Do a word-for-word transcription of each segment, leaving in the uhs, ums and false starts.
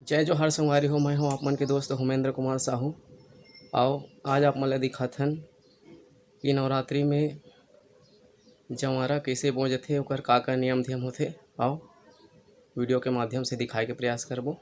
जय जोहार संगवारी हो, मैं हूं आप मन के दोस्त हुमेंद्र कुमार साहू। आओ, आज आप मन ला दिखाथन कि नवरात्रि में जंवारा कइसे बोए जाथे, ओकर का का नियम धियम होथे। आओ, video के माध्यम से दिखाए के प्रयास करबो।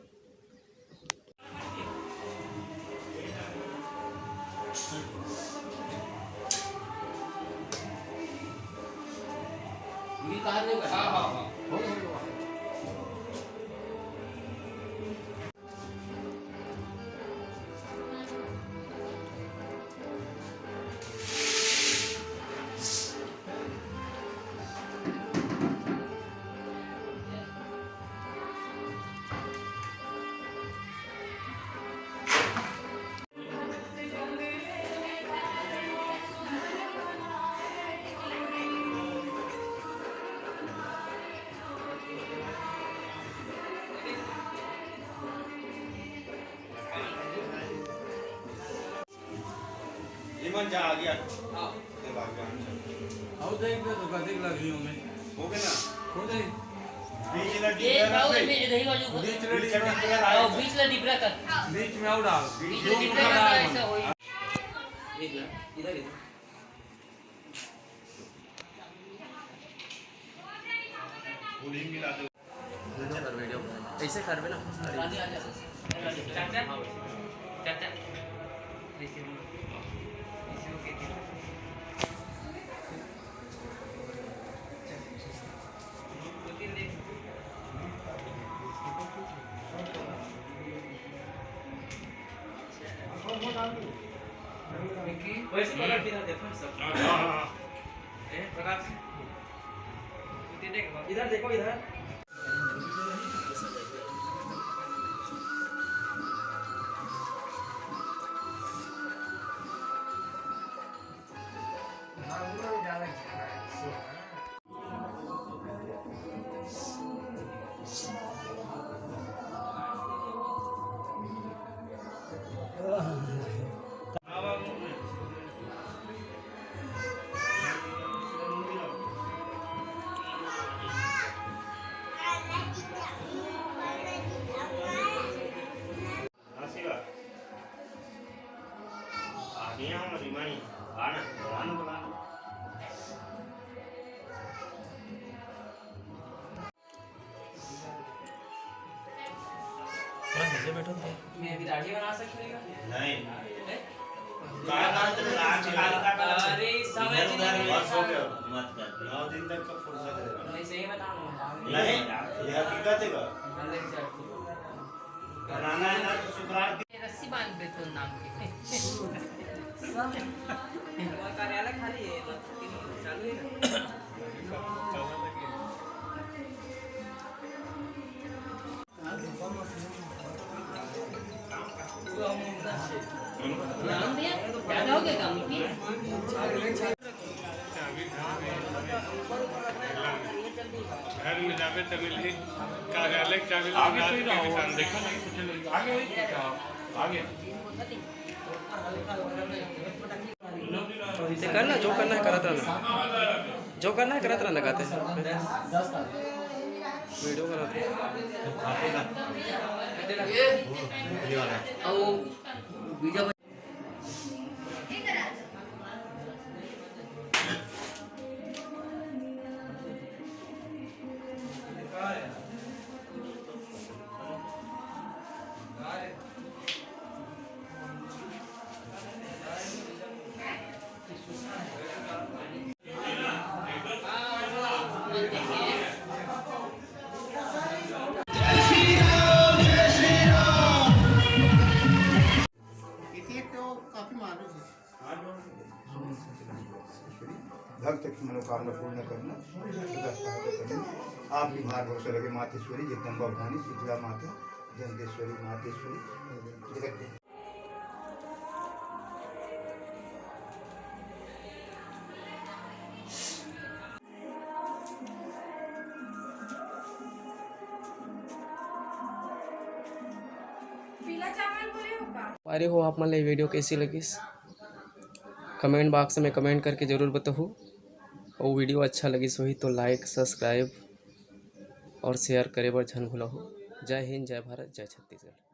इमन जा आ गया। हाँ। ते भाग गया। आओ देख दे तो कथी लगी हमें। हो गया ना? हो गई। बीच ला ये डिबरा ना आओ, पे। ये इधर ही बाजू को। बीच ला बीच ला डिबरा। डिबरा आओ, रहा। बीच ला डिबरा कर। बीच में आओ डाल। बीच ला डिबरा कर, ऐसा होई। इधर, इधर, इधर। ऐसे करबे ना। चाचा, चाचा। वैसे पकड़ के इधर देखो ना सब। हाँ, हाँ, हाँ। ए, प्रकाश। इधर देखो, इधर। आगे हम रिमानी, आना, आना, आना। थोड़ा नीचे बैठो तो। मैं अभी दाढ़ी बना सकते हैं क्या? नहीं। हैं? काय बात है, आज काल का अरे, समझ इधर उधर नहीं बस हो गया, मत कर। नौ दिन तक का फुर्सत है। नहीं, सही बता रहा हूँ, हाँ। नहीं, ये हकीकत है का? अंदर से हटके। बनाना है ना तो शुक्रार के। रस्सी बांध दे तो नाम के। कार्यालय खाली है, चालू है ना? घर में जाबे त मिलही, कार्यालय के चाबी ला आगे तो इधर आओ। देखो ना, कुछ नहीं। आगे, आगे। ते करना, जो करना है करत रहना, जो करना है करत रहना, गाते video करत रहना। इतने तो काफी मारो जी। भक्त की मनोकामना पूर्ण करना, सदा सहायता करना। आप भी भार भरोसा लगे मातेश्वरी, जगदम्बा भवानी, शीतला माता, जगदीश्वरी, मातेश्वरी, जगत पीला चावल बोले हो का? अरे हो, आप मन ला ये video कइसे लगिस? Comment box में comment करके जरूर बताहू। अउ video अच्छा लगिस होही तो like, subscribe और share करे बर झन भूलहू। जय हिंद, जय भारत, जय छत्तीसगढ़।